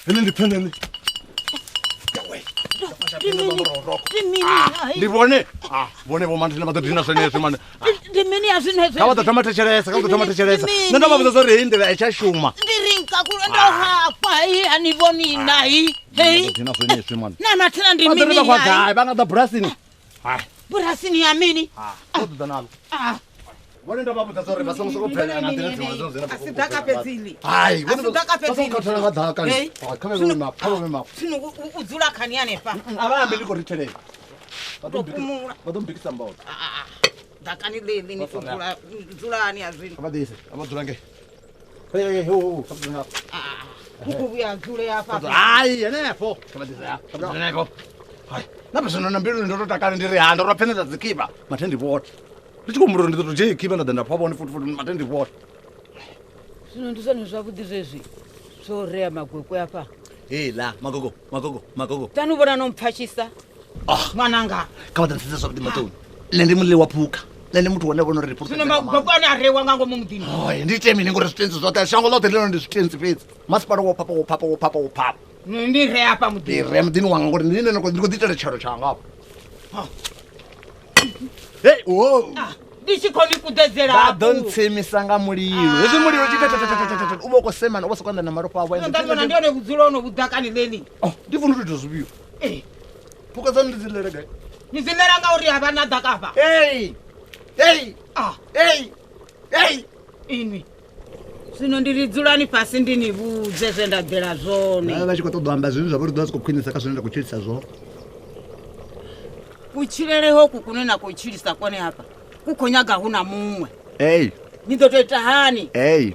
Heḽi ndi pfene ḽi. Ndi vhone vhone vho mani vha ḓo dina zwenezwi mani. Ndi mini ya zwenezwi? Kha vha ḓo thoma thetshelesa, kha vha ḓo thoma thetshelesa. Nṋe ndo vha vhudza uri heyi nḓila a i tsha shuma. Ndi ri nkakule ndo hafha hei a ni vhoni na hei. Hei. Dina zwenezwi mani. Na mathina ndi Vha ḓo ri mini vha khou hai? gai vha nga ḓa bulasini. Hai. Bulasini ya mini? Ndo ḓo ḓa naḽo. Vhone ndo vha vhudza uri vha songo sokou bvelela nga nḓila dziṅwe na dziṅwe. A si ḓaka fhedzi iḽi. Hai, A si ḓaka vha fhedzi songo khathela nga ḓaka. Hei. Kha vha vhe mafha, kha vha vhe mafha. Zwino u dzula khani hanefha. A vha ambe ndi khou rithelea. Vha ḓo Tou fhumula. Vha ḓo mbikisa mboto. Ḓakani ḽeḽi ni tou dzula dzulani ha zwino. Vha ḓise, vha dzula ngei. Hey, hey, ho, kha vha dzule hafha. U khou vhuya a dzule hafha. Hai, henefho. Kha vha ḓise, kha vha dzule henefho. Hai, na zwino na mbiluni ndo to takala ndi ri ha ndo rwa pfene dza dzikhiba, mathe ndi vhone. Ndi tshi khou humbula uri ndi ḓo to dzhia ikhiba nda ḓa nda pfa vhone futhi futhi mathe ndi vhone. Zwino ndi zwone zwavhuḓi zwezwi zwo rea magwegwe afha. Heiḽa, magogo, magogo, magogo. Tani u vhona no mpfashisa. Ṅwananga. Kha vha ḓo ntsedza zwavhuḓi maṱoni. Nṋe ndi muḽi wa phukha. Nṋe ndi muthu wane vhona uri ndi Zwino magwegwe ane a rewa nga ngomu muḓini. Hai, ndi ite mini ngori zwitenzi zwoṱhe shango ḽoṱhe ḽino ndi zwitenzi fhedzi. Masipala wo phapha wo phapha wo phapha wo phapha. Ndi re afha Ndi muḓini. re muḓini wanga ngori ndi nṋe ndi khou ḓi itela tshalo tshanga afha. Hey, wo. Ndi tshi khou ni kuḓedzela Vha ḓo hafhu. ntsemisa nga mulilo. Hezwi mulilo tshi u vha u khou semana u vha sokou anḓana malofha awe. Zwino nda vhona ndi hone vhudzulo hono vhuḓakani ḽeḽi. Oh, ndi funa u tou ita zwivhiyo. Ee. Phukha dzanu ndi dzi ḽele gai? Ni dzi ḽela ngauri ha vha na ḓaka afha. Hey! Hey! Ah, Hey! Hey! inwi. Zwino ndi ri dzulani fhasi ndi ni vhudze zwe nda ḓela zwone. Vha vha tshi khou ṱoḓa u amba zwine zwa vha uri ḓo vha zwi khou khwinisa kha zwine nda khou tshilisa zwone. Kutshilele hoku kune na khou tshilisa kwone hafha ku khou nyaga hu na muṅwe. Hey! Ni ḓo tou ita hani? Hey!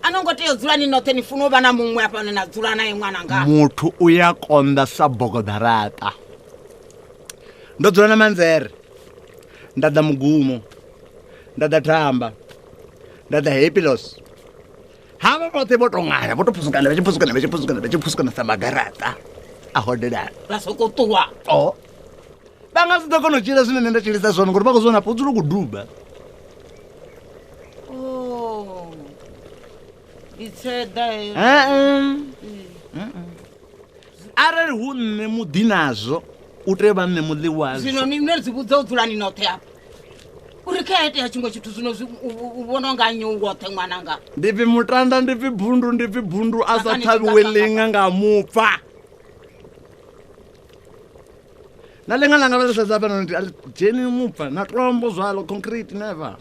A no ngo tea u dzula ni noṱhe ni funa u vha na muṅwe hafha hune na dzula naye ṅwananga. Muthu u ya konḓa sa bogoḓaraṱa. Ndo dzula na Manzere, nda ḓa Mugumo, nda ḓa Thamba, nda ḓa Happy Loss. Havha vhoṱhe vho tou ṅala, vho tou phusukana vha tshi phusukana vha tshi phusukana vha tshi phusukana sa magaraṱa a hodelana. Vha sokou ṱuwa. Oh. Vha nga si ḓo kona u tshila zwine nṋe nda tshilisa zwone ngori vha khou zwi vhona afho hu dzula hu khou duba. Oh. Ndi tseḓa heyo. Arali hu nṋe muḓi nazwo, u tea u vha nṋe muḽi wazwo. Zwino ni no dzi vhudza u dzula ni noṱhe hafha. Uri kha itea tshiṅwe tshithu zwino zwi u vhona unga nnyi u woṱhe ṅwananga. Ndi pfi mutanda, ndi pfi bundu, ndi pfi bundu a sa Ḓakani ṱhavhiwe ḓaka. ḽinga nga mupfa. Na ḽinga ḽanga ḽo sedza hafha ndi a ḽi dzheni mupfa na tombo zwalo concrete never.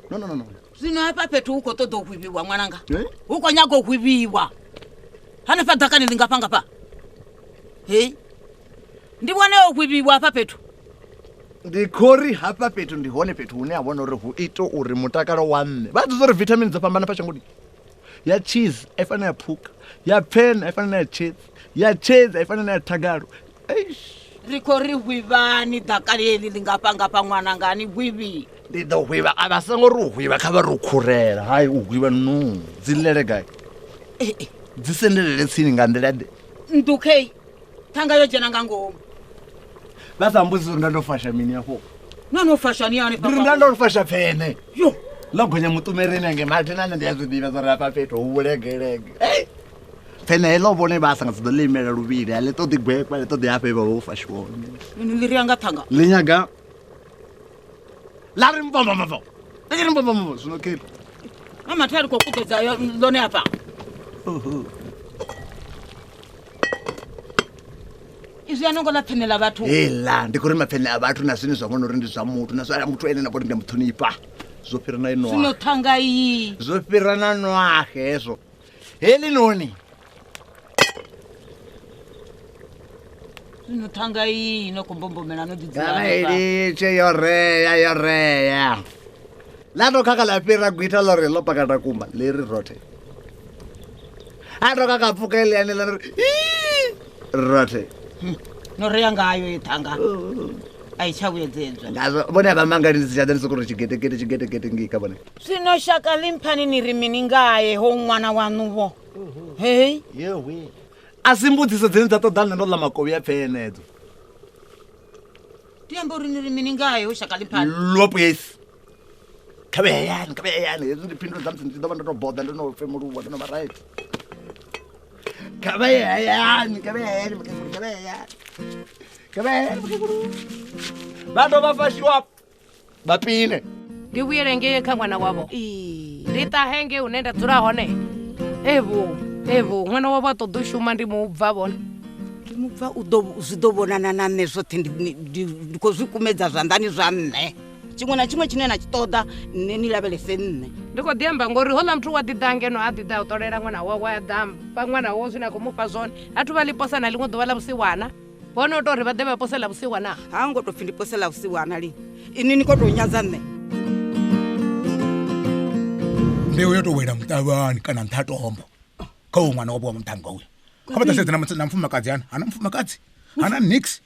No no no no. Zwino hafha fhethu hu khou ṱoḓa u hwivhiwa ṅwananga. Eh? Hu khou nyaga u hwivhiwa. Hanefha ḓakani ḽi ngafha ngafha. Hei. Ndi vhone o hwivhiwa hafha fhethu. Ndi khori hafha fhethu ndi hone fhethu hune ha vhona uri hu ite uri mutakalo wa nṋe. Vha ḓivha uri vithamini dzo fhambana fha shangoni. Ya cheese a i fani na ya phukha, ya pfene a i fani na ya cheese, ya cheese a i fani na ya thagalo. Eish. Ri khou ri hwivhani ḓakani heḽi ḽi ngafha ngafha ṅwananga ni hwivhi. Ndi ḓo hwivha a vha songo ri u hwivha kha vha ri u khurela. Hai u hwivha no. Dzi ḽele gai? Dzi sendelele tsini nga nḓila ḓe? Nnḓu khei. Ṱhanga yo dzhena nga ngomu. Vha sa mbudzisa uri nda ndo fasha mini afho. No no fasha ni hanefha. Ndi ri nda ndo fasha pfene. Yo. Ḽo gonya muṱumereni ange mathina nṋe ndi a zwi ḓivha zwa uri hafha fhethu hu vhulegelege. Hey! Pfene heḽo vhone vha sa nga si ḓo ḽi imela luvhili a ḽi ṱoḓi gwekwa ḽi ṱoḓi hafha he vha vha vho fashiwa hone. Ini ḽi ri anga ṱhanga. Ḽi nyaga ḽa ri mvomvomvo. Ḽi ri mvomvomvo zwino kheḽi. Na mathe a ri khou kuḓedza ḽone hafha. Izwi a no ngo ḽa pfene ḽa vhathu. Heiḽa ndi khou ri mapfene a vhathu na zwine zwa vhona uri ndi zwa muthu na zwa muthu ene na vhori ndi a muṱhonifha. Zwo fhira na inoa. Zwino ṱhanga iyi. Zwo fhira na nwaha hezwo. Heḽi noni. Zwino ṱhanga iyi no khou mbombomela no ḓi dzula Kana hanefha. ilitshe yo rea yo rea. Ḽa to khakha ḽa fhira gwitha ḽo ri ḽo pakata kumba ḽi ri rothe. A to khakha pfuka eḽiani ḽa ri "Ii!" rothe. No rea ngayo ye ṱhanga. A i tsha vhuyedzedzwa. Ngazwo vhone a vha mangali ndi si tsha ḓa ndi soko ri tshigetegete tshigetegete ngei kha vhone. Zwino shaka ḽi mphani ni ri mini ngaye ho ṅwana waṋu vho. Hei. Yewe. A si mbudziso dzine dza ṱoḓa nṋe ndo ḽa makovhi a pfe enedzo. Ndi amba uri ni ri mini ngaye ho shaka ḽi mphani. Lopo yes. Kha vhe hayani, kha vhe hayani. Hezwi ndi phindulo dza musi ndi tshi ḓo vha ndo to boḓa ndo no femuluwa ndo no vha right. Kha vhe hayani, kha vhe hayani, mukegulu, kha vhe hayani. Kha vhe hayani, mukegulu. Vha dovha fashiwa vha pine. Ndi vhuyele ngei kha ṅwana wavho. Ndi ṱahe ngei hune nda dzula hone. Evho, evho, ṅwana wavho a ṱoḓa u shuma ndi mubva vhone. Ndi mubva u ḓo zwi ḓo vhonana na nṋe zwoṱhe ndi khou zwi kumedza zwanḓani zwa nṋe. Tshiṅwe na tshiṅwe tshine na tshi ṱoḓa nṋe ni lavhelese nṋe. Ndi khou ḓi amba ngori houḽa muthu wa ḓi ḓa ngeno a ḓi ḓa u ṱolela ṅwana wawe a ḓa fha ṅwana wawe zwine a khou mufha zwone. A thu vha ḽi posa na ḽiṅwe ḓuvha ḽa vhusiwana. Vhone u tou uri vha ḓe vha pose ḽa vhusiwana. Ha ngo tou pfi ndi pose ḽa vhusiwana lini. Inwi ni khou tou nyadza nṋe. Mbeu yo tou wela muṱavhani kana nṱha tombo. Kha uyu ṅwana wavho wa muṱhannga uyu. Kha vha ḓo sedza na mufumakadzi hana. Hana mufumakadzi. Hana nix.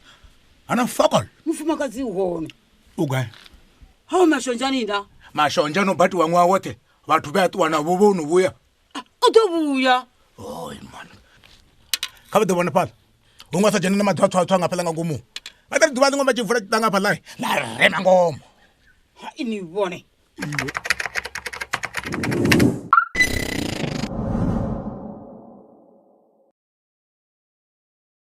Hana fokol. Mufumakadzi u hone. U gai? Hao mashonzhani nda. Mashonzha no batiwa ṅwaha woṱhe. Vhathu vhe a ṱuwa navho vho no vhuya. U ḓo vhuya. Oi man. Kha vha ḓo vhona fhaḽa. Huṅwe a sa dzhene na maḓi a tswa nga fhaḽa nga ngomu. Vha ḓo ri ḓuvha ḽiṅwe vha tshi vula tshiṱanga fhaḽa ḽa rema ngomu. Ha ini vhone.